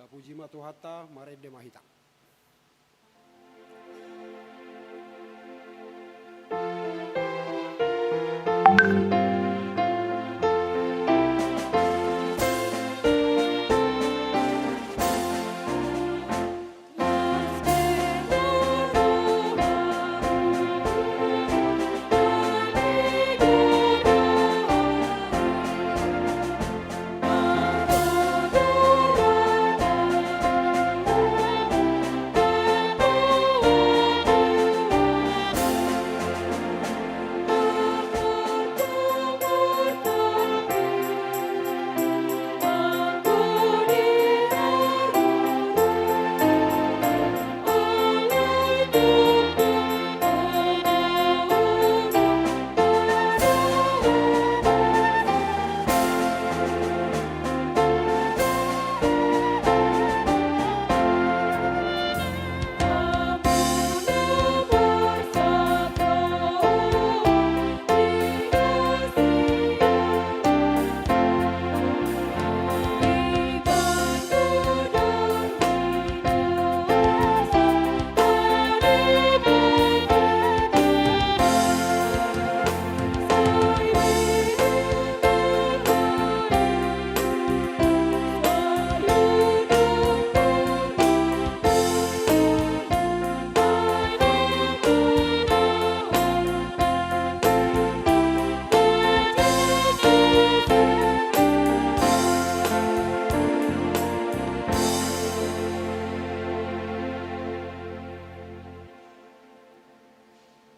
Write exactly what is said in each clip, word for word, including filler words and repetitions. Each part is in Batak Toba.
Puji ma Tuhanta, marende ma hita.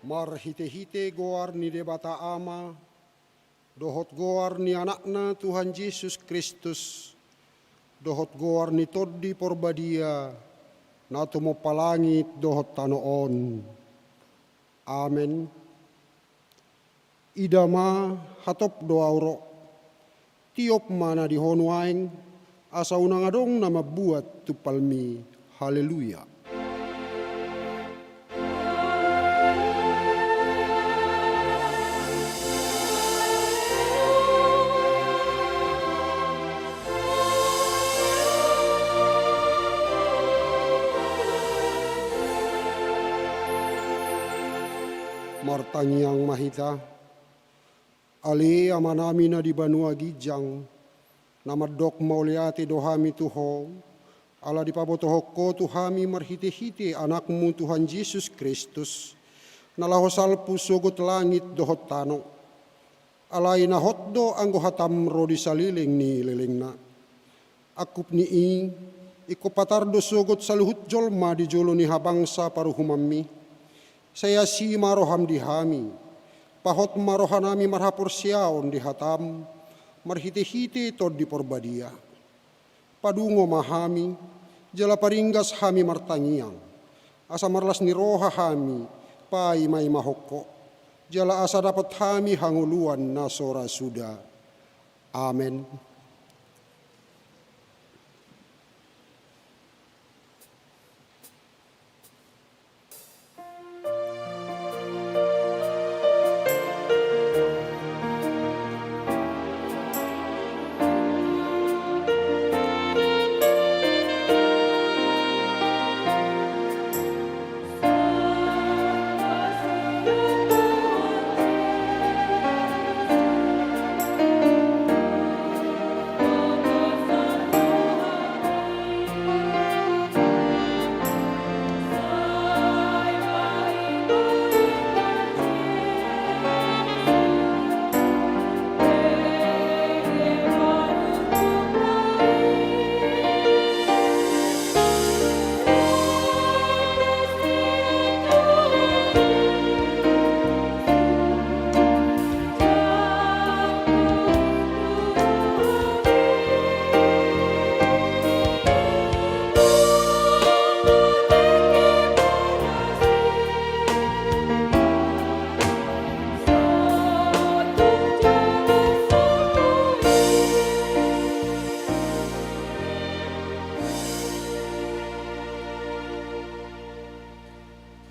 Marhitehite goar ni Debata Ama, dohot goar ni Anakna Tuhan Jesus Kristus, dohot goar ni Tondi Porbadia, na tumompa langit dohot tano on. Amen. Ida ma, hatop do ahu ro. Tiop ma na di ho nuaeng, asa unang adong na mambuat tumpalmi. Haleluya. Martangiang ma hita. Ale Amanami na di banua ginjang, na mandok mauliate do hami tu Ho, ala dipabotohon Ho tu hami marhitehite Anakmu Tuhan Jesus Kristus, na laho salpu sogot langit dohot tano. Alai na hot do anggo hatam ro di saleleng ni lelengna. Angkup ni i, ingkon patar do sogot saluhut jolma di jolo ni habangsa paruhumanmi. Sai asi ma roham di hami, pahot ma rohanami marhaporseaon di hatam, marhitehite Tondi Porbadia. Padungo ma hami, jala paringgas hami martangiang, asa marlas ni roha hami, paimaimahon Ho, jala asa dapot hami hangoluan na so ra suda. Amen.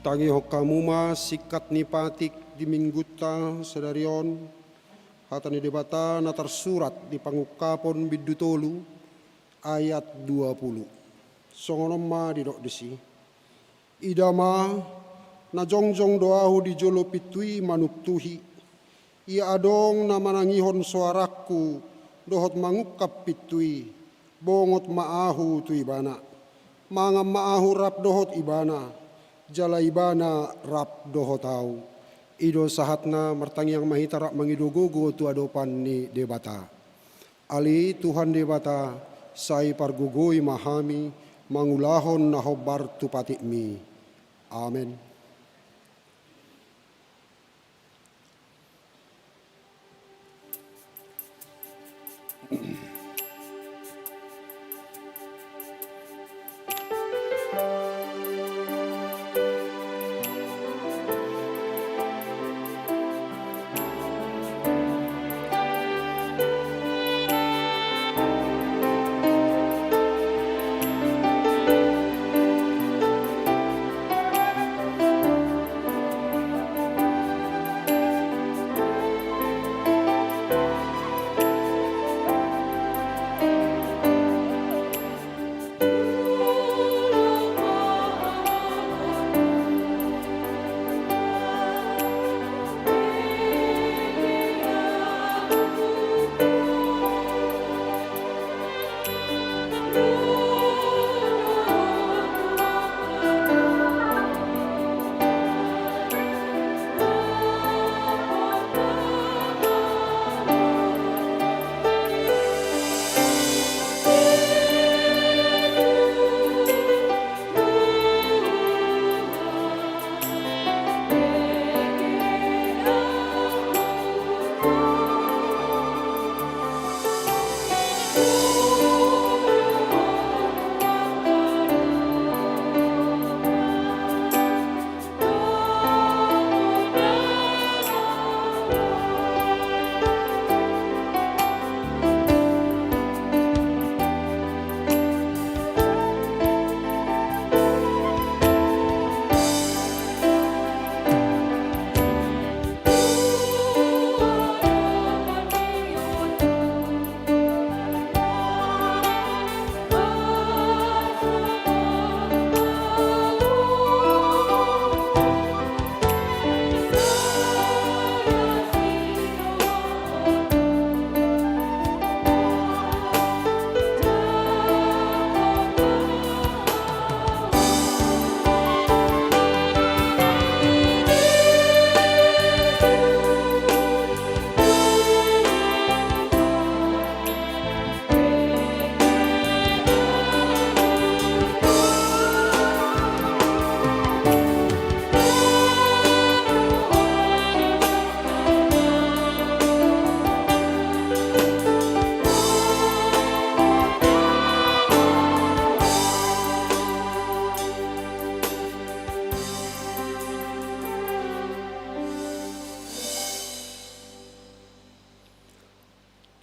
Tangihon hamu ma singkat ni patik di Minggunta sadari on, hata ni Debata na tarsurat di Pangungkapon bindu tolu ayat dua pulu. Songon on ma didok disi: Ida ma, na jongjong do ahu di jolo pintu i manuntuhi. Ia adong na manangihon soarangku dohot mangungkap pintu i, bongot ma ahu tu ibana. Mangan ma ahu rap dohot ibana, jala ibana rap dohot ahu. I do sahatna. Martangiang ma hita rap mangido gogo tu adopan ni Debata. Ale Tuhan Debata, sai pargogoi ma hami mangulahon na hombar tu patikmi. Amen.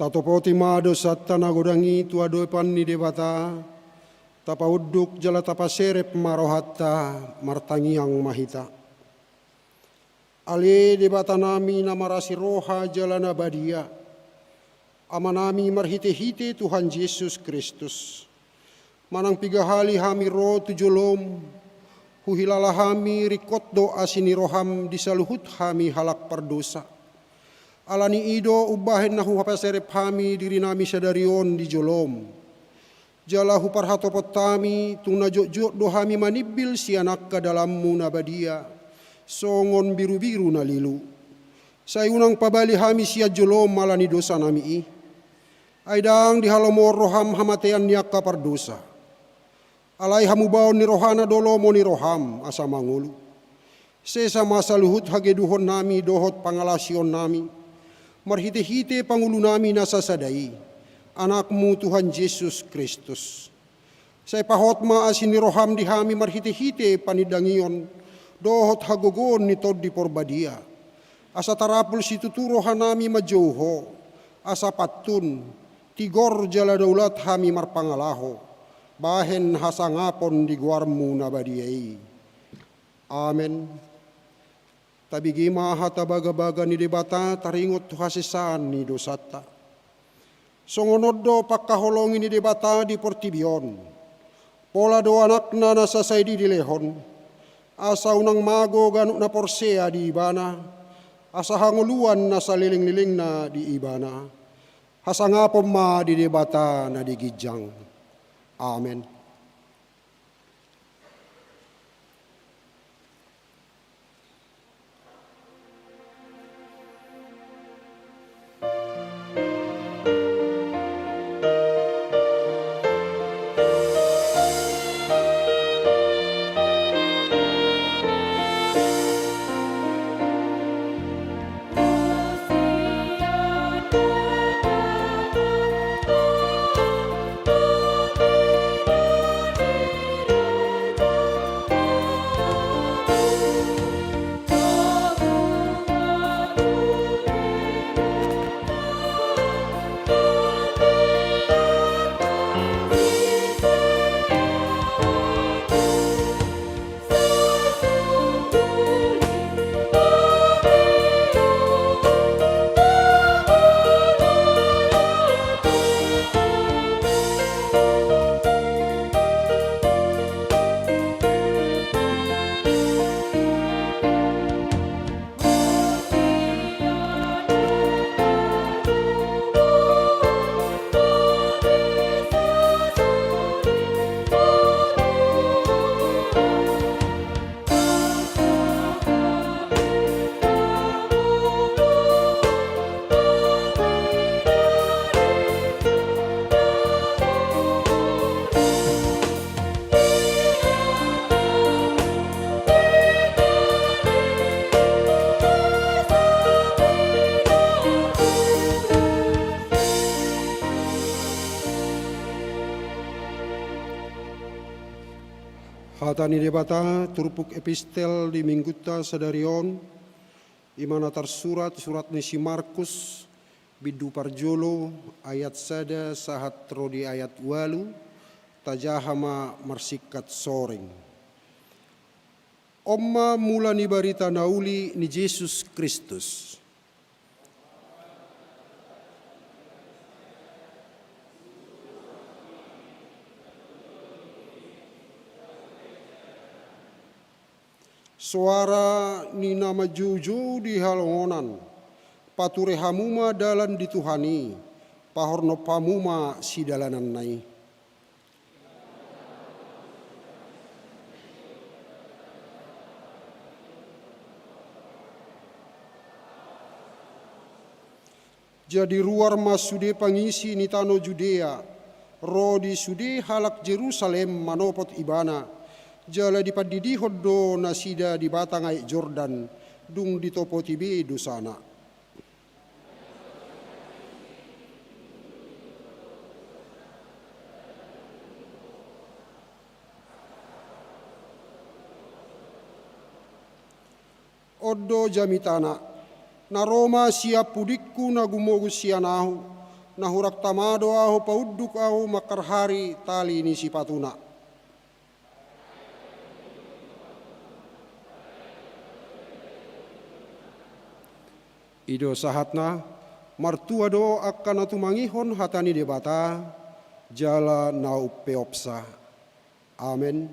Tatopoti ma dosanta na godang i tu adopan ni Debata, tapaunduk jala tapaserep ma rohanta. Martangiang ma hita. Ale Debatanami na marasi roha jala na badia, Amanami marhitehite Tuhan Jesus Kristus, manang piga hali hami ro tu jolom, huhilala hami ringkot do asi ni roham di saluhut hami halak pardosa. Ala ni i do umbahen na hupaserep hami dirinami sadari on di jolom. Jala huparhatopot hami, tung na jotjot do hami manimbil sian angka dalanmu na badia, songon birubiru na lilu. Sai unang pabali hami sian jolom ala ni dosanami i. Ai ndang dihalomohon roham hamatean ni angka pardosa. Alai hamubaon ni rohana do lomo ni roham asa mangolu. Sesa ma saluhut hageduhonnami dohot pangalaosionnami, marhitehite pangulunami na sasada i, Anakmu Tuhan Jesus Kristus. Sai pahot ma asi ni roham di hami marhitehite panindangion dohot hagogoon ni Tondi Porbadia, asa tarapul situtu rohanami manjou Ho, asa pantun, tigor jala daulat hami marpangalaho, bahen hasangapon di goarmu na badia i. Amen. Tabege ma hata bagabaga ni Debata taringot tu hasesaan ni dosanta. Songon on do pangkaholongi ni Debata di portibi on. Pola do Anakna na sasait i dilehon, asa unang mago ganup na porsea di Ibana, asa hangoluan na saleleng-lelengna di Ibana. Hasangapon ma di Debata na di ginjang. Amen. Hata ni Debata, turpuk epistel di Minggunta sadari on, i ma na tarsurat surat ni si Markus, bindu parjolo, ayat sada sahat ro di ayat ualu. Tajaha ma marsingkat soring. On ma mula ni barita na uli ni Jesus Kristus. Soara ni na manjoujou di halongonan, pature hamu ma dalan di Tuhan i, pahornop hamu ma sidalananna i. Jadi ruar ma sude pangisi ni tano Judea, ro di sude halak Jerusalem manopot Ibana, jala dipandidihon do nasida di batang aek Jordan, dung ditopoti be dosana. On do jamitana, na ro ma sian pudingku na gumogus sian ahu, na hurang tama do ahu paunduk ahu mangharhari tali ni sipatuna. I do sahatna, martua do angka na tumangihon hata ni Debata, jala na umpeopsa. Amen.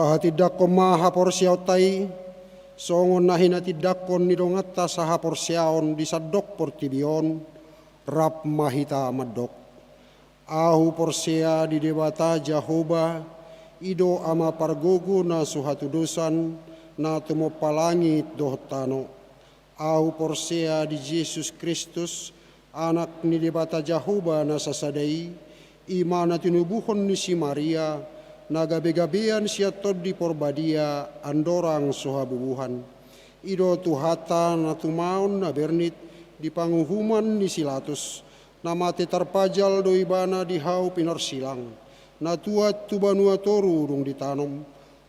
Hatindangkon ma haporseaonta i, songon na hinatindangkon ni donganta sahaporseaon di sandok portibi on, rap ma hita mandok. Ahu porsea di Debata Jahowa, i do Ama pargogo na so hatudosan, na tumompa langit dohot tano. Ahu porsea di Jesus Kristus, Anak ni Debata Jahowa na sasada i, i ma na tinubuhon ni si Maria, na gabe-gabean sian Tondi Porbadia andorang so habubuhan. I do Tuhanta na tumaon na bernit di panguhuman ni si Latus, na mate tarpajal do ibana di hau pinorsilang, na tuat tu banua toru dung ditanom,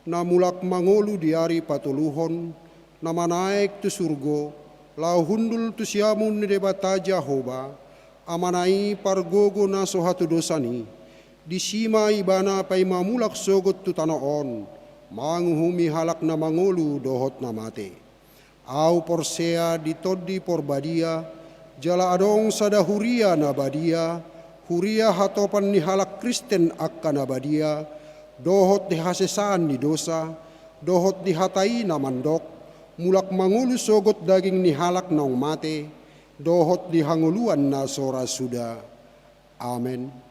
na mulak mangolu di ari patoluhon, na manaek tu surgo, laho hundul tu siamun ni Debata Jahowa, Amana i pargogo na so hatudosan i. Disi ma ibana paima mulak sogot tu tano on, manguhumi halak na mangolu dohot na mate. Ahu porsea di Tondi Porbadia, jala adong sada huria na badia, huria hatopan ni halak Kristen angka na badia, dohot di hasesaan ni dosa, dohot di hata i na mandok, mulak mangolu sogot daging ni halak naung mate, dohot di hangoluan na so ra suda. Amen.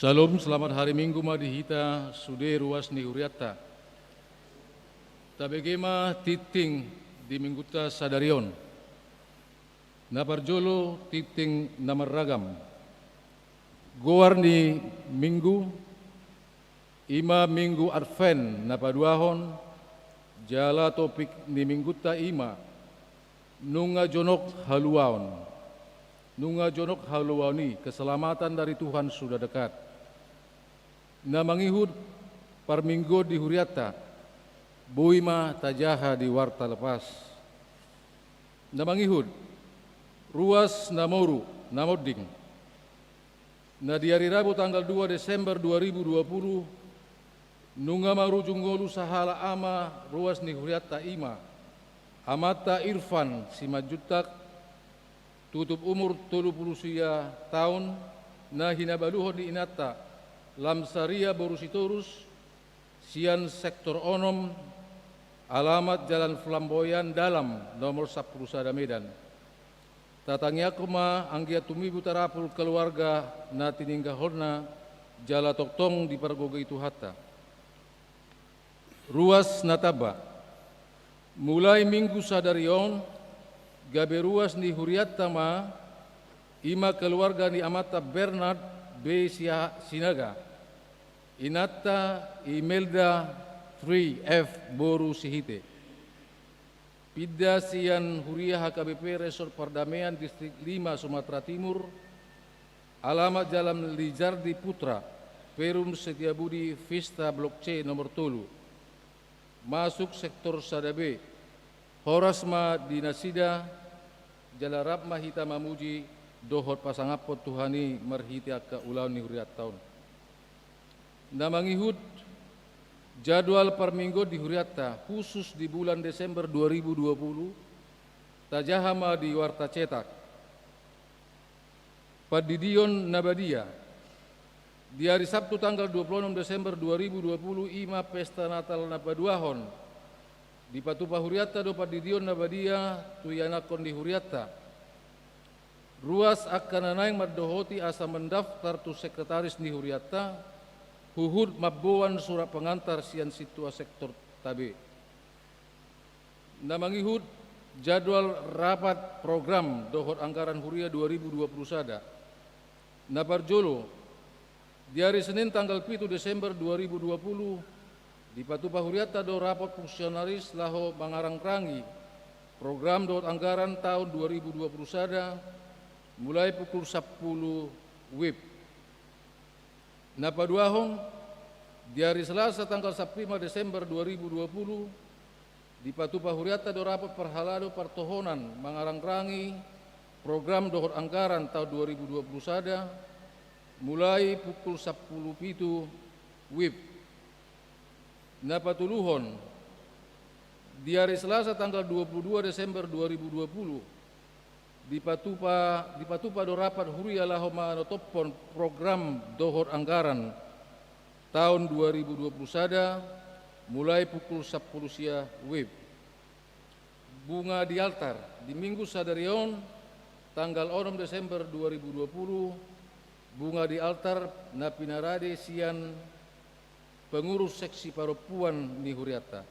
Syalom, selamat hari Minggu ma di hita sude ruas ni hurianta. Tabege ma tingting di Minggunta sadari on. Na parjolo tingting na marragam. Goar ni Minggu, i ma Minggu Advent na paduahon, jala topik ni Minggunta i ma, nunga jonok haluaon. Nunga jonok haluaon i, keselamatan dari Tuhan sudah dekat. Na mangihut parmingguon di hurianta, boi ma tajaha di Warta Lepas. Na mangihut, ruas na moru, na monding. Na di ari Rabu tanggal dua Desember dua ribu dua puluh, nunga marujung ngolu sahala ama ruas ni hurianta i ma, amanta Irfan Simanjuntak, tutup umur tolu pulu sia taon, na hinabaluhon ni inanta, Lamsaria boru Sitorus, sian sektor onom, alamat Jalan Flamboyan Dalam, nomor sampulu sada Medan. Tatangiangkon ma anggiat tumibu tarapul keluarga na tininggalhonna, jala tongtong dipargogoi Tuhanta. Ruas na tamba. Mulai Minggu sadari on, gabe ruas ni hurianta ma, i ma keluarga ni amanta Bernard B Sia-, Sinaga, inanta Imelda three F boru Sihite. Pinda sian huria H K B P Resort Pardamaian Distrik lima Sumatera Timur, alamat Jalan Lijardi Putra, Perum Setiabudi Vista Blok C nomor tolu. Masuk sektor sada B. Horas ma di nasida, jala rap ma hita mamuji dohot pasangaphon Tuhan i marhite angka ulaon ni hurianta on. Na mangihut, jadwal parmingguon di hurianta, khusus di bulan Desember dua ribu dua puluh, tajaha ma di warta cetak. Pandidion na badia. Di ari Sabtu tanggal dua puluh onom Desember dua ribu dua puluh i ma pesta Natal na paduahon. Dipatupa hurianta do pandidion na badia tu ianakhon ni hurianta. Ruas angka na naeng mandohoti asa mandaftar tu sekretaris ni hurianta, huhut mamboan surat pengantar sian sintua sektorta be. Na mangihut, jadwal rapat program dohot anggaran huria dua ribu dua puluh sada. Na parjolo, di ari Senin tanggal pitu Desember dua ribu dua puluh, dipatupa hurianta do rapot fungsionaris laho mangarangrangi program dohot anggaran taon dua ribu dua puluh sada, mulai pukul sampulu wib. Na paduahon, Di ari Selasa tanggal sampulu lima Desember dua ribu dua puluh, dipatupa hurianta do rapat parhalado partohonan mangarangrangi program dohot anggaran taon dua ribu dua puluh sada, mulai pukul sampulu pitu wib. Na patoluhon, di ari Selasa tanggal dua puluh dua Desember dua ribu dua puluh, dipatupa, dipatupa do rapat huria laho manotophon program dohot anggaran taon dua ribu dua puluh sada, mulai pukul sampulu sia wib. Bunga di altar. Di Minggu sadari on, tanggal onom Desember dua ribu dua puluh, bunga di altar na pinarade sian pengurus seksi parompuan ni hurianta.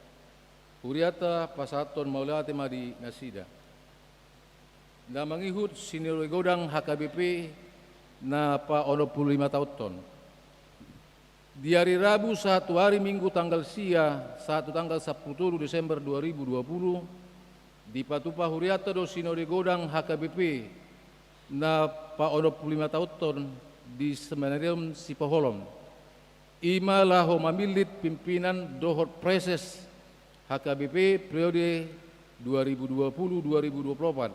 Hurianta pasahathon mauliate ma di nasida. Na mangihut Sinode Godang H K B P na paonom pulu lima taonhon. Di ari Rabu sahat tu ari Minggu tanggal sia sahat tu tanggal sampulu tolu Desember dua ribu dua puluh, dipatupa hurianta do Sinode Godang H K B P na paonom pulu lima taonhon di Seminarium Sipoholom. I ma laho mamillit pimpinan dohot praeses H K B P periode dua ribu dua puluh dua ribu dua puluh opat.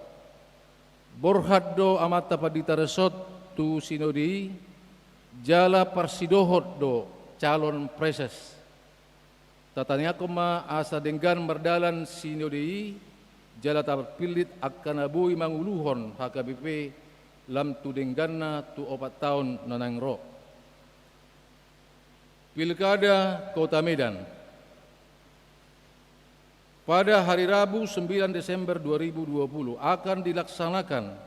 Borhat do amanta pandita resort tu sinode i, jala parsidohot do calon praeses. Tatangiangkon ma asa denggan mardalan sinode i, jala tarpillit angka na boi manguluhon H K B P lam tu dengganna tu opat taon na naeng ro. Pilkada Kota Medan. Pada hari Rabu sembilan Desember dua ribu dua puluh akan dilaksanakan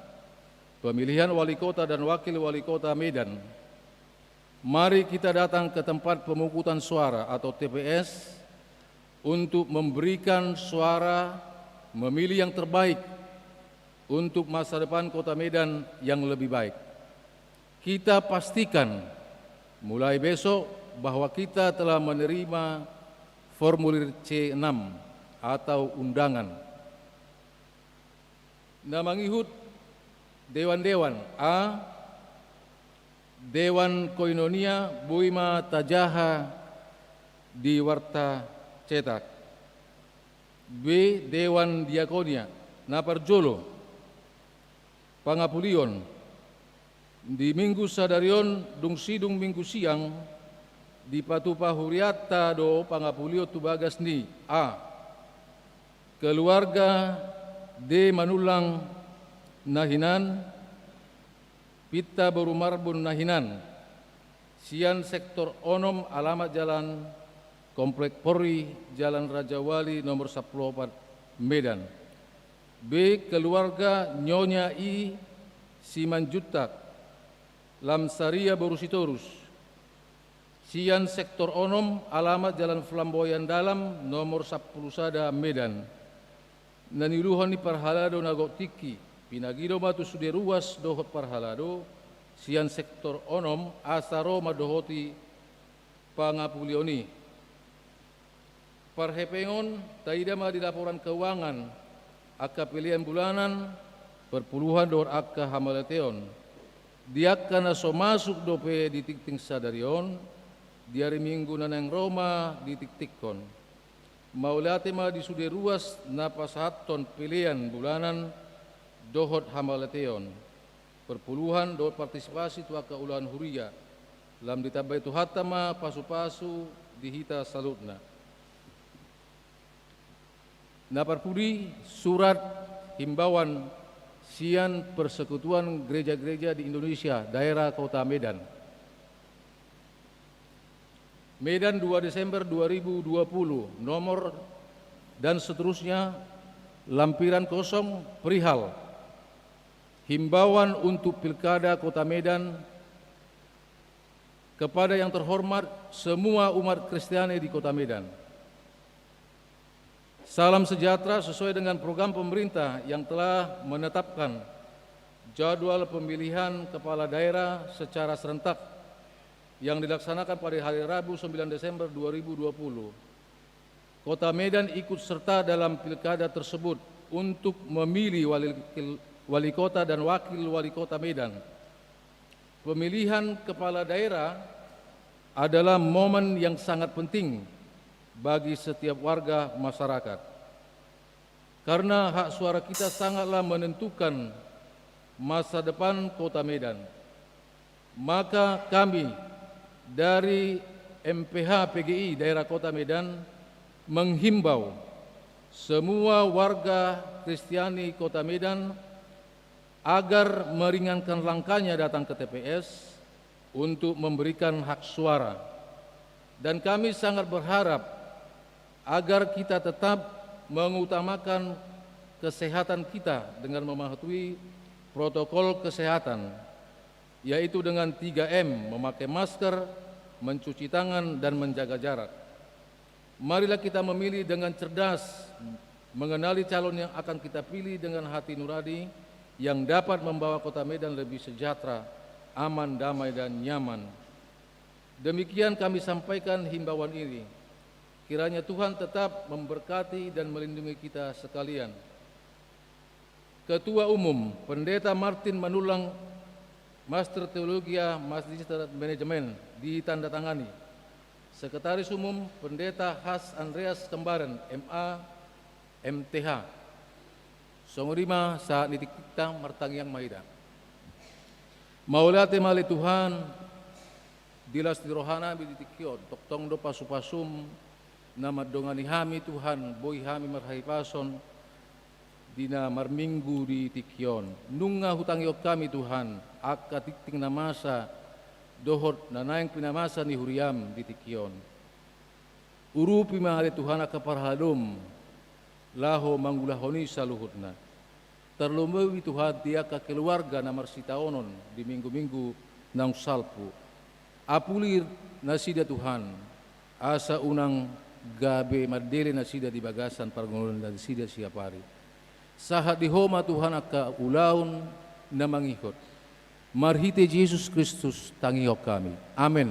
pemilihan wali kota dan wakil wali kota Medan. Mari kita datang ke tempat pemungutan suara atau T P S untuk memberikan suara memilih yang terbaik untuk masa depan Kota Medan yang lebih baik. Kita pastikan mulai besok bahwa kita telah menerima formulir C enam atau undangan. Na mangihut dewan-dewan. A. Dewan koinonia boi ma tajaha di warta cetak. B. Dewan diakonia. Na parjolo, pangapulion. Di Minggu sadari on dung sidung Minggu siang, dipatupa hurianta do pangapulion tu bagas ni: A. Keluarga D. Manullang na hinan, Pinta boru Marbun na hinan, sian sektor onom, alamat Jalan Komplek Polri, Jalan Raja Wali nomor sampulu opat, Medan. B. Keluarga Nyonya I. Simanjuntak, Lamsaria boru Sitorus, sian sektor onom, alamat Jalan Flamboyan Dalam nomor sampulu sada, Medan. Na niuluhon ni parhalado na gok tingki, pinagido ma tu sude ruas dohot parhalado sian sektor onom asa ro mandohoti pangapulion i. Parhepengon, taida ma di laporan keuangan angka pelean bulanan, perpuluhan dohot angka hamauliateon. Di angka na so masuk dope di tingting sadari on, di ari Minggu na naeng ro ma ditingtinghon. Mauliate ma di sude ruas na pasahathon pelean bulanan dohot hamauliateon, perpuluhan dohot partisipasi tu angka ulaon huria. Lam ditambai Tuhanta ma pasupasu di hita saluhutna. Na parpudi, surat himbauan sian Persekutuan Gereja-Gereja di Indonesia Daerah Kota Medan. Medan, dua Desember dua ribu dua puluh, nomor dan seterusnya, lampiran kosong, perihal himbauan untuk Pilkada Kota Medan kepada yang terhormat semua umat Kristiani di Kota Medan. Salam sejahtera. Sesuai dengan program pemerintah yang telah menetapkan jadwal pemilihan kepala daerah secara serentak yang dilaksanakan pada hari Rabu, sembilan Desember dua ribu dua puluh, Kota Medan ikut serta dalam pilkada tersebut untuk memilih wali, wali kota dan wakil wali kota Medan. Pemilihan kepala daerah adalah momen yang sangat penting bagi setiap warga masyarakat. Karena hak suara kita sangatlah menentukan masa depan Kota Medan, maka kami dari M P H P G I Daerah Kota Medan menghimbau semua warga Kristiani Kota Medan agar meringankan langkahnya datang ke T P S untuk memberikan hak suara. Dan kami sangat berharap agar kita tetap mengutamakan kesehatan kita dengan mematuhi protokol kesehatan, yaitu dengan tiga M, memakai masker, mencuci tangan, dan menjaga jarak. Marilah kita memilih dengan cerdas, mengenali calon yang akan kita pilih dengan hati nurani yang dapat membawa Kota Medan lebih sejahtera, aman, damai, dan nyaman. Demikian kami sampaikan himbauan ini. Kiranya Tuhan tetap memberkati dan melindungi kita sekalian. Ketua Umum, Pendeta Martin Manullang, Master Teologia, Magister Manajemen, ditandatangani. Sekretaris Umum, Pendeta Hans Andreas Kembaran, M A, M T H. Songon i ma sahat ni tingkita, martangiang ma hita. Mauliate ma ale Tuhan, di las ni rohanami di tingki on, tongtong do pasu-pasum na mandongani hami Tuhan, boi hami marhahipason di na marminggu di tingki on. Nunga hutangihon hami Tuhan, angka tingting na masa, dohot na naeng pinamasa ni huriam di tingki on. Urupi ma ale Tuhan angka parhalom, laho mangulahon i saluhutna. Tarlumobi Tuhan di angka keluarga na marsitaonon di minggu-minggu naung salpu. Apuli nasida Tuhan, asa unang gabe mandele nasida di bagasan parngoluon nasida siapari. Sahat di Ho ma Tuhan angka ulaon na mangihut. Marhite Jesus Kristus tangihon hami. Amen.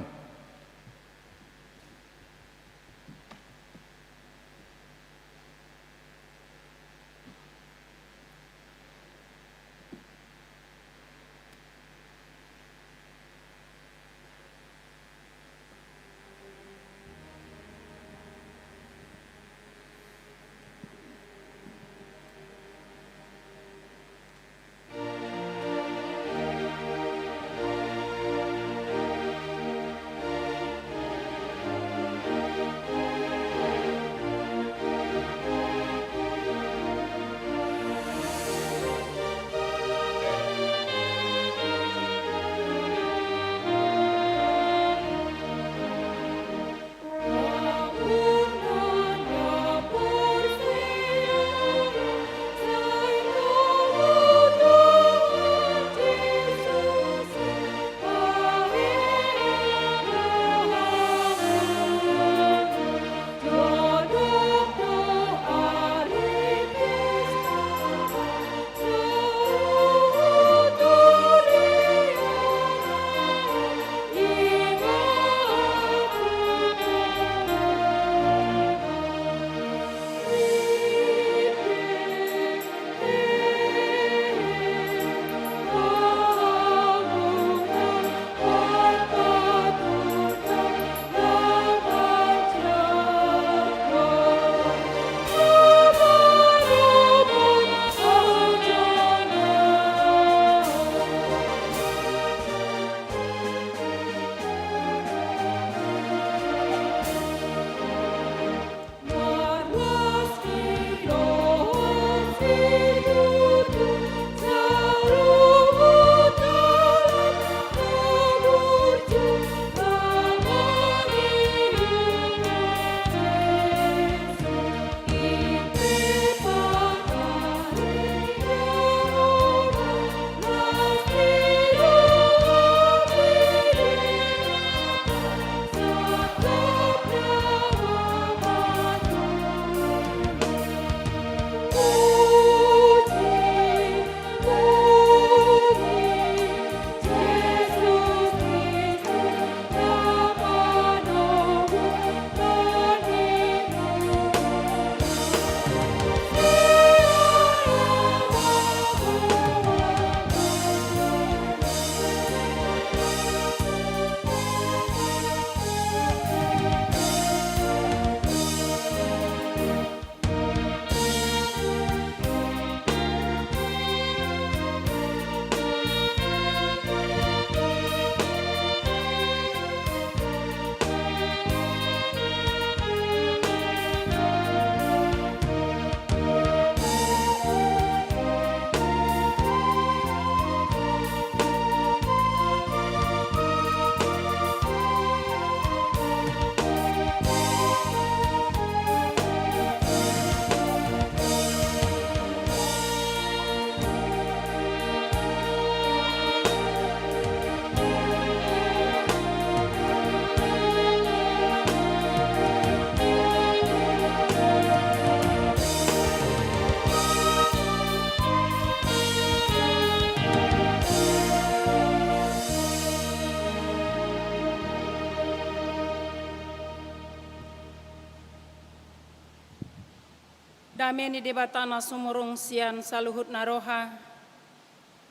Dame ni Debata na sumurung sian saluhut na roha,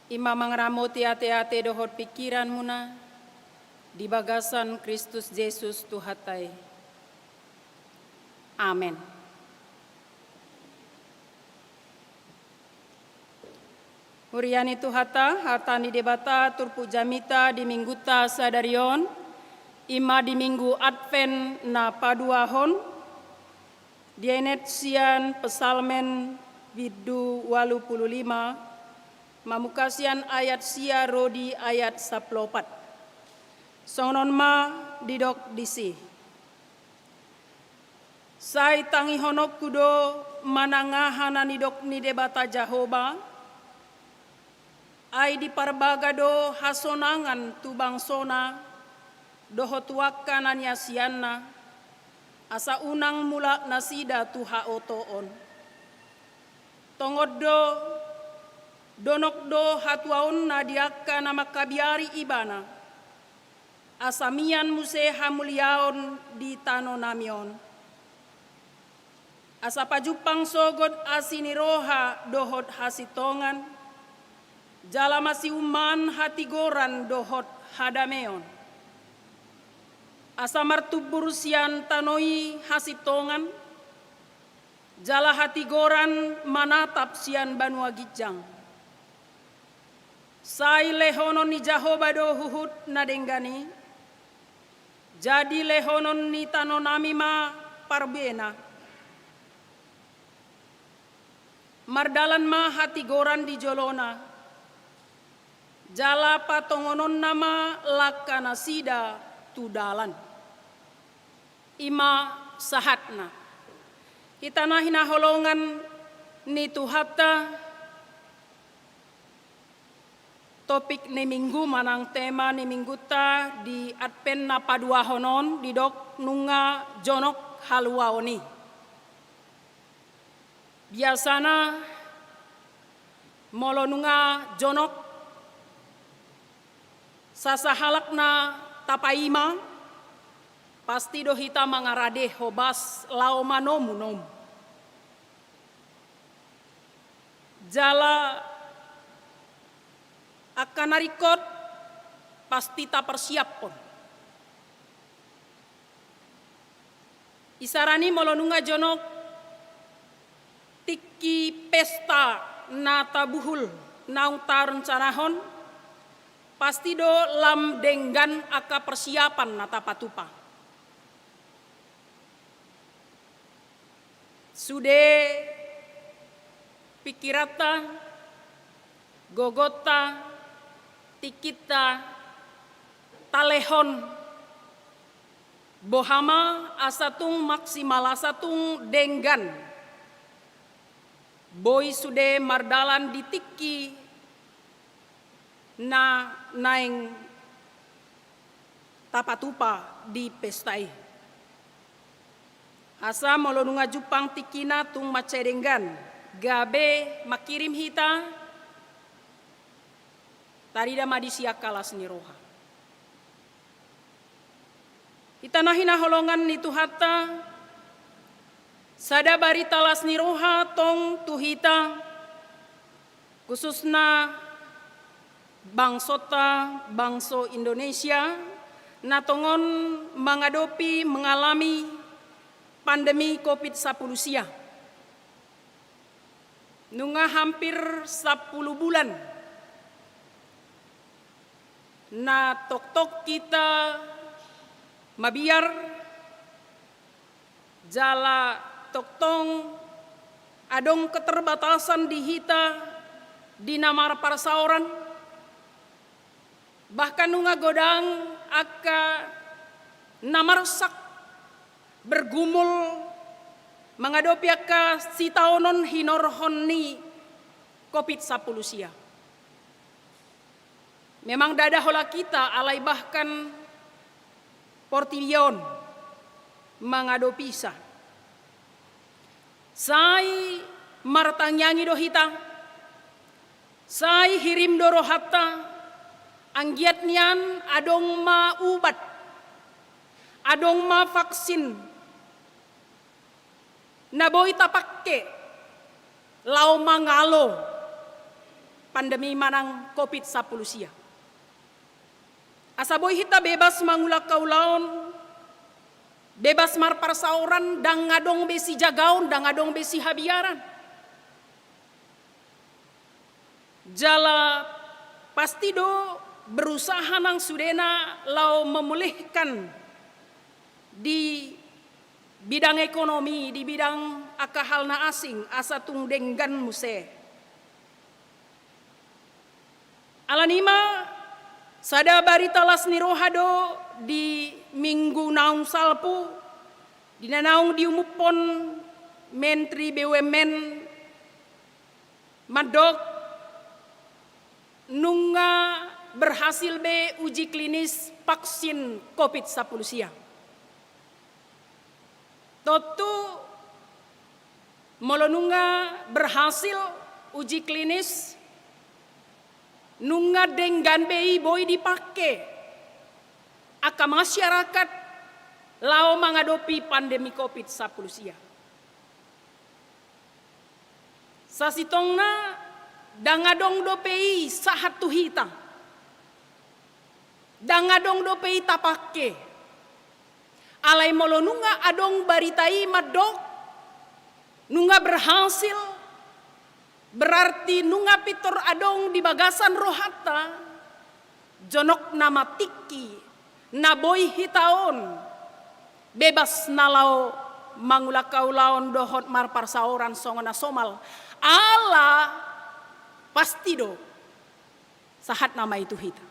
i ma mangaramoti ateate dohot pingkiranmuna di bagasan Kristus Jesus Tuhanta i. Amen. Huria ni Tuhanta, hata ni Debata turpuk jamita di minggunta sadari on, i ma di Minggu Advent na paduahon, dienet sian Psalmen bindu ualu pulu lima, mamungka sian ayat sia ro di ayat sampulu opat. Songon on ma didok disi. Sai tangihononku do manang aha na nidok ni Debata Jahowa, ai diparbaga do hasonangan tu bangsona dohot tu angka na niasianna, asa unang mulak nasida tu haotoon. Tongon do, donok do hatuaonna di angka na mangkabiari ibana, asa mian muse hamuliaon di tano nami on. Asa pajumpang sogot asi ni roha dohot hasintongan, jala masiummaan hatigoran dohot hadameon. Asa martumbur sian tano i hasintongan, jala hatigoran manatap sian banua ginjang. Sai lehonon ni Jahowa do huhut na denggan i, jadi lehonon ni tano nami ma parbena. Mardalan ma hatigoran di jolona, jala patongononna ma langka nasida tu dalan. I ma sahatna. Hita na hinaholongan ni Tuhanta, topik ni minggu manang tema ni minggunta di Advent na paduahon on didok nunga jonok haluaon i. Biasana molo nunga jonok, sasahalak na tapaima, pasti do hita mangarade hobas laho manomu-nomu. Jala angka na ringkot pasti taparsiaphon. Isarana i molo nunga jonok tingki pesta na tabuhul naung tarencanahon, pasti do lam denggan angka persiapan na tapatupa. Sude pingkiranta, gogonta, tingkinta talehon boha ma asa tung maksimal, asa tung denggan. Boi sude mardalan di tingki na naeng tapatupa di pesta i. Asa molo nunga jumpang tingkina tung mansai denggan, gabe mangkirim hita, tarida ma disi angka las ni roha. Hita na hinaholongan ni Tuhanta, sada barita las ni roha tong tu hita, khususna bangsonta, bangso Indonesia, na tongon mangadopi, mengalami pandemi covid sampulu sia. Nunga hampir sampulu bulan na tongtong hita mabiar, jala tongtong adong keterbatasan di hita di na marparsaoran, bahkan nunga godang angka na marsak bergumul mangadopi angka sitaonon hinorhon ni covid sampulu sia. Memang ndada holan hita, alai bahkan portibi on mangadopisa. Sai martangiangi do hita, sai hirim do rohanta, anggiat nian adong ma ubat, adong ma vaksin na boi tapangke laho mangalo pandemi manang covid sampulu sia. Asa boi hita bebas mangulak haulaon, bebas marparsaoran, ndang adong be sijagaon, ndang adong be sihabiaran. Jala pasti do berusaha nang sudena laho memulihkan di bidang ekonomi, di bidang angka hal na asing, asa tung denggan muse. Alani i ma, sada barita las ni roha do di minggu naung salpu, di na naung diumuphon Menteri B U M N mandok nunga berhasil be uji klinis vaksin covid sampulu sia. Tontu molo nunga berhasil uji klinis, nunga denggan be i boi dipake angka masyarakat laho mangadopi pandemi covid sampulu sia. Sasintongna ndang adong dope i sahat tu hita. Ndang adong dope i tapake. Alai molo nunga adong barita i mandok nunga berhasil, berarti nunga pintor adong di bagasan rohanta jonok na matingki na boi hita on bebas na laho mangulak haulaon dohot marparsaoran songon na somal. Ala pasti do sahat nama i tu hita.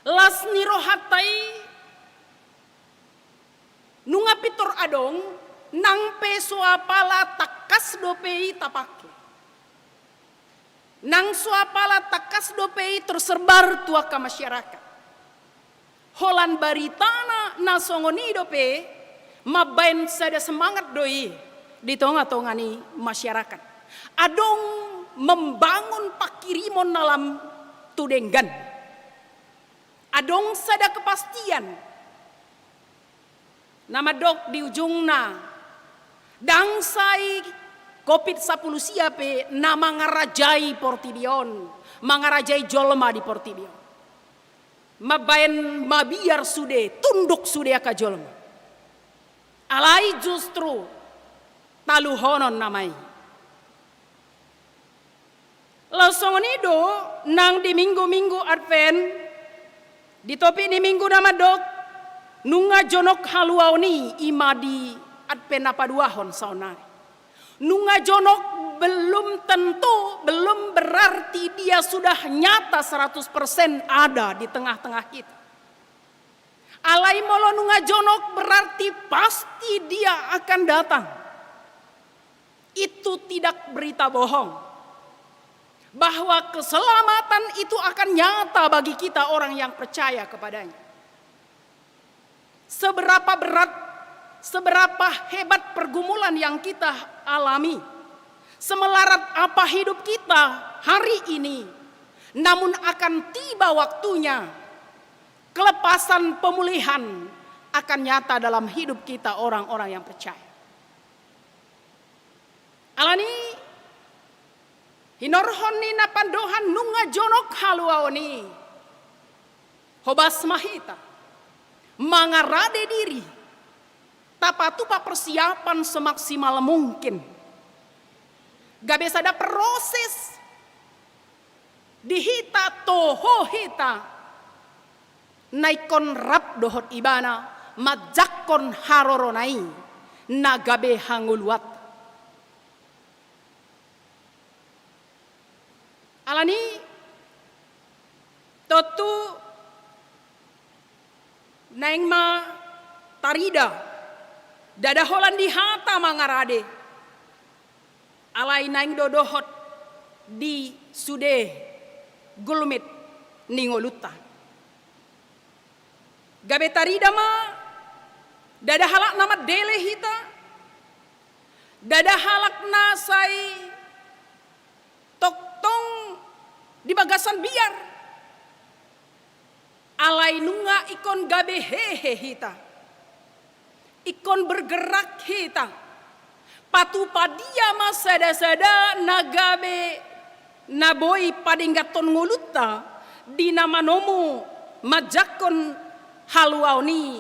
Las ni rohanta i nunga pintor adong, nang pe so apala tangkas dope i tapake. Nang so apala tangkas dope i tersebar tu angka masyarakat. Holan baritana na songon i dope mambaen sada semangat do i di tonga-tonga ni masyarakat. Adong membangun pangkirimon na lam tu denggan. Adong sada kepastian na mandok di ujungna, ndang sai covid sampulu sia pe na mangarajai portibi on, mangarajai jolma di portibi on. Mambaen mabiar sude, tunduk sude angka jolma. Alai justru taluhonon nama i. Laos songon i do nang di minggu-minggu Advent, di topik ni minggu na mandok nunga jonok haluaon i, i ma di Advent na paduahon saonnari. Nunga jonok belum tentu, belum berarti dia sudah nyata seratus persen ada di tengah-tengah kita. Alai molo nunga jonok berarti pasti dia akan datang. Itu tidak berita bohong, bahwa keselamatan itu akan nyata bagi kita orang yang percaya kepada-Nya. Seberapa berat, seberapa hebat pergumulan yang kita alami, semelarat apa hidup kita hari ini, namun akan tiba waktunya, kelepasan, pemulihan akan nyata dalam hidup kita orang-orang yang percaya. Alani i, hinorhon ni na pandohan nunga jonok haluaon i, hobas ma hita mangarade diri, tapatupa persiapan semaksimal mungkin. Gabe sada proses di hita, toho hita, na ingkon rap dohot Ibana manjangkon harorona i na gabe hangoluanta. Alani i, tontu naeng ma tarida, ndada holan di hata mangarade, alai naeng do dohot di sude gulmit ni ngolunta. Gabe tarida ma, ndada halak na mandele hita, ndada halak na sai tongtong di bagasan biar. Alai nunga ingkon gabe hehe hita, ingkon bergerak hita, Patupa dia ma sada-sada na gabe na boi padengganhon ngolunta di na manomu manjangkon haluaon i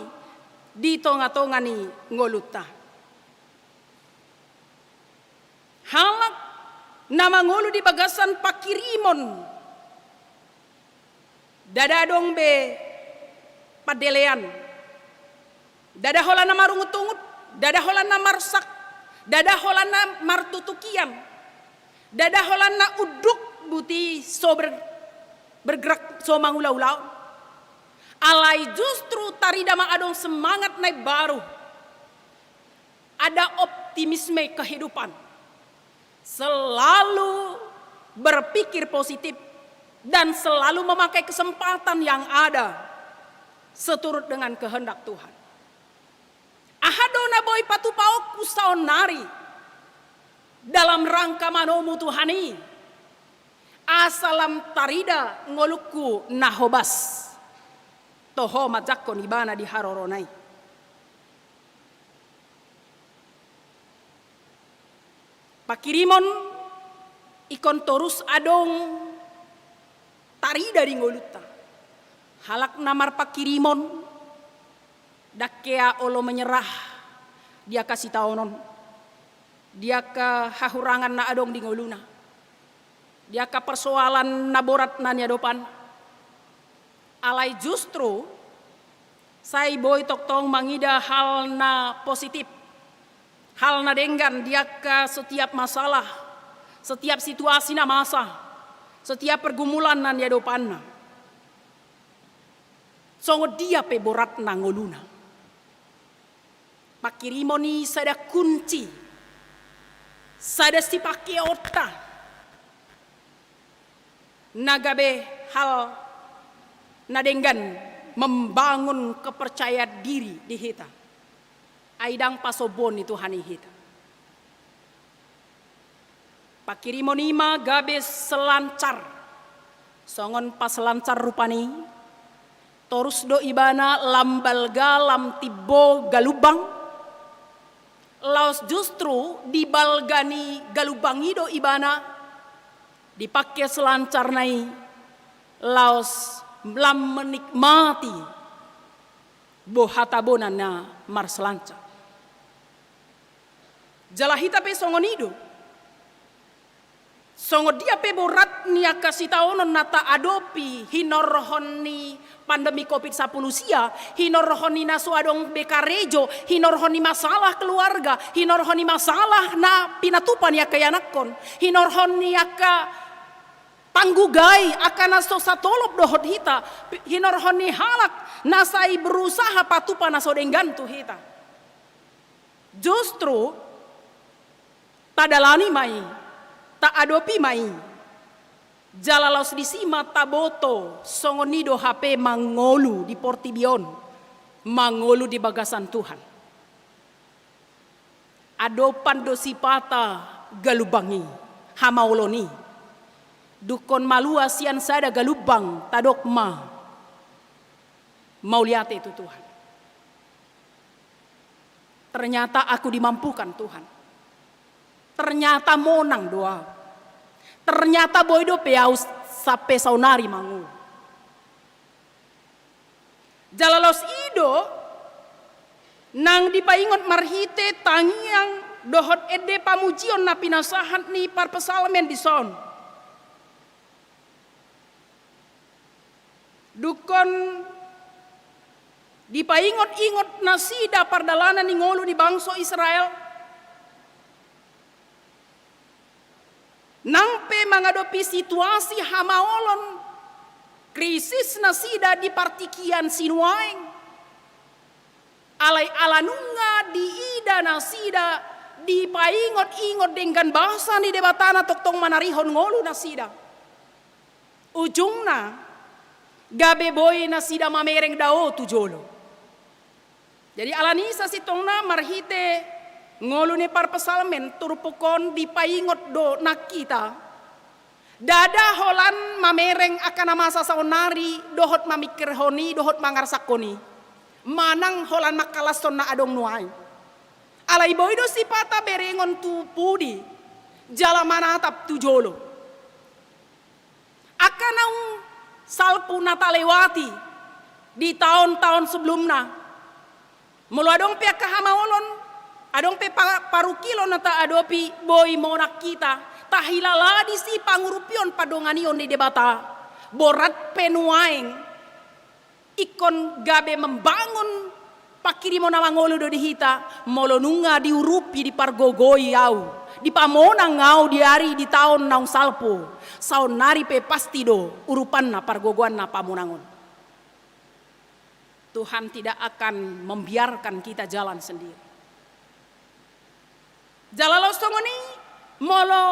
di tonga-tonga ni ngolunta. Halak na mangolu di bagasan pangkirimon, ndada adong be pandelean. Ndada holan na marungut-ungut, ndada holan na marsak, ndada holan na martutukian, ndada holan na unduk buti so ber-, bergerak so mangula-ulaon. Alai justru tarida ma adong semangat na imbaru. Ada optimisme kehidupan. Selalu berpikir positif dan selalu memakai kesempatan yang ada seturut dengan kehendak Tuhan. Aha do na boi patupaonku saonnari dalam rangka manomu Tuhan i? Asa lam tarida ngolungku na hobas toho manjangkon ibana di harorona i. Pangkirimon ingkon torus adong tarida di ngolunta. Halak na marpangkirimon ndang hea olo menyerah di angka sitaonon, di angka hahurangan na adong di ngoluna, di angka persoalan na borat na niadopan. Alai justru sai boi tongtong mangida hal na positif, hal na denggan di angka setiap masalah, setiap situasi na masa, setiap pergumulan na niadopanna. Songon dia pe boratna ngoluna, pangkirimon i sada kunci, sada sipangkeonta na gabe hal na denggan membangun kepercayaan diri di hita. Ai ndang pasombuon ni Tuhan i hita. Pangkirimon i ma gabe selancar. Songon paselancar rupani, torus do ibana lam balga lam timbo galumbang. Laos justru di balga ni galumbang i do ibana dipangke selancarna i laos lam menikmati boha tabona na marselancar. Jala hita pe songon i do. Songon dia pe borat ni angka sitaonon na taadopi hinorhon ni pandemi covid sampulu sia, hinorhon ni na so adong be karejo, hinorhon ni masalah keluarga, hinorhon ni masalah na pinatupa ni angka ianakhon, hinorhon ni angka panggugai angka na so satolop dohot hita, hinorhon ni halak na sai berusaha patupa na so denggan tu hita. Justru tadalani ma i, taadopi ma i. Jala laos disi ma taboto songon i do hape mangolu di portibi on, mangolu di bagasan Tuhan. Adopan do sipata galumbang i, hamaolon i. Dungkon malua sian sada galumbang tadok ma mauliate tu Tuhan. Ternyata aku dimampukan Tuhan. Ternyata monang do au. Ternyata boi dope au sampe saonari mangolu. Jala laos i do nang dipaingot marhite tangiang dohot ende pamujion na pinasahat ni parpsalmen dison. Dungkon dipaingot-ingot nasida pardalanan ni ngolu ni bangso Israel, nang pe mangadopi situasi hamaolon, krisis nasida di partingkian sinuaeng. Alai ala nunga diida nasida, dipaingot-ingot denggan basa ni Debata na tongtong manarihon ngolu nasida. Ujungna, gabe boi nasida mamereng dao tu jolo. Jadi alani i sasintongna marhite ngolu ni parpsalmen turpuk on dipaingot do nang hita. Ndada holan mamereng angka na masa saonari dohot mamingkirhon i dohot mangarsakhon i manang holan mangkalashon na adong nuaeng. Alai boi do sipata berengon tu pudi, jala manatap tu jolo. Angka naung salpu na talewati di taon-taon sebelumna, molo adong pe angka hamaolon, adong pe pa-, parungkilon na taadopi, boi monang hita, tahilala disi pangurupion pandonganion ni Debata, borat pe nuaeng, ingkon gabe membangun pangkirimon na mangolu do di hita, molo nunga diurupi, dipargogoi au, dipamonang au di ari, di taon naung salpu, saonnari pe pasti do urupanna, pargogoanna, pamonangon. Tuhan tidak akan membiarkan kita jalan sendiri. Jala laos songon i, molo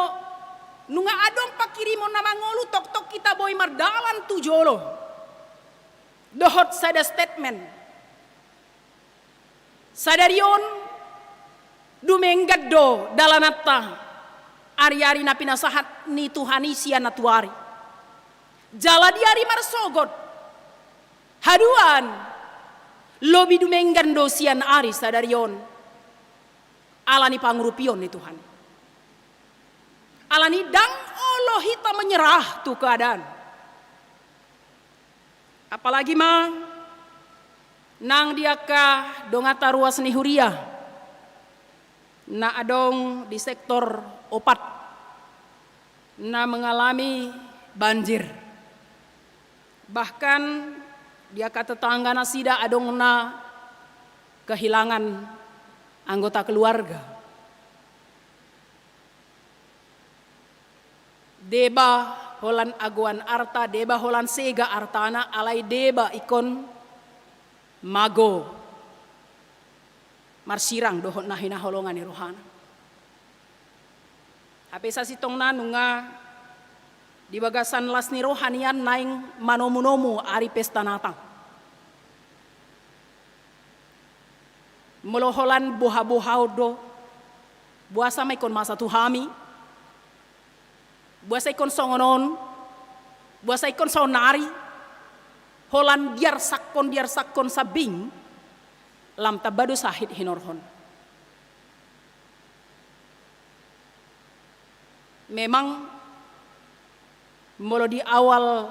nunga adong pangkirimon na mangolu, tongtong hita boi mardalan tu jolo. Dohot sada statement. Sadari on dumenggan do dalananta, ari-ari na pinasahat ni Tuhan i sian antuari. Jala di ari marsogot, haduan, lobi dumenggan do sian ari sadari on. Ala ni pangurupion ni Tuhan. Ala ni ndang olo hita menyerah tu keadaan. Apalagi ma nang di angka donganta ruas ni huria na adong di sektor opat na mengalami banjir. Bahkan di angka tetangga nasida adong na kehilangan anggota keluarga. Deba holan agoan arta, deba holan sega artana, alai deba ingkon mago marsirang dohot na hinaholongan ni rohana. Hape sasintongna nunga di bagasan las ni roha nian naeng manomu-nomu ari pesta Natal. Molo holan boha-boha on do, boasa ma ingkon masa tu hami? Boasa ingkon songon on? Boasa ingkon saonnari? Holan diarsakkon, diarsakkon sambing, lam tamba do sahit hinorhon. Memang molo di awal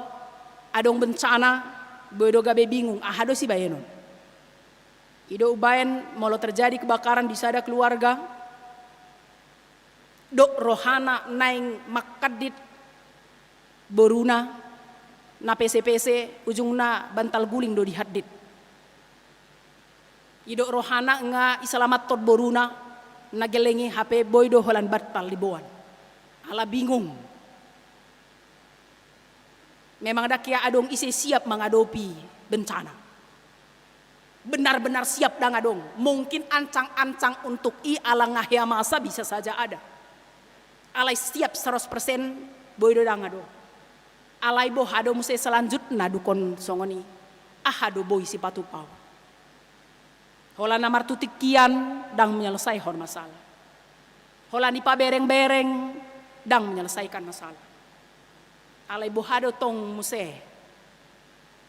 adong bencana, boi do gabe bingung, aha do sibaenon. I do umbaen molo terjadi kebakaran di sada keluarga, dok rohana naeng mangkandit boruna, na pese-pese, ujungna bantal guling do dihandit. I do rohana nga isalamathon boruna na gelleng i, hape boi do holan bantal diboan. Ala bingung. Memang ndang hea adong ise siap mangadopi bencana. Benar-benar siap ndang adong. Mungkin ancang-ancang untuk i, ala nga hea masa bisa saja ada. Alai siap seratus persen boi do ndang adong. Alai boha do muse selanjutna dungkon songon i? Aha do boi sipatupaon? Holan na martutingkian ndang menyelesaikan masalah. Holan dipabereng-bereng ndang menyelesaikan masalah. Alai boha do tong muse?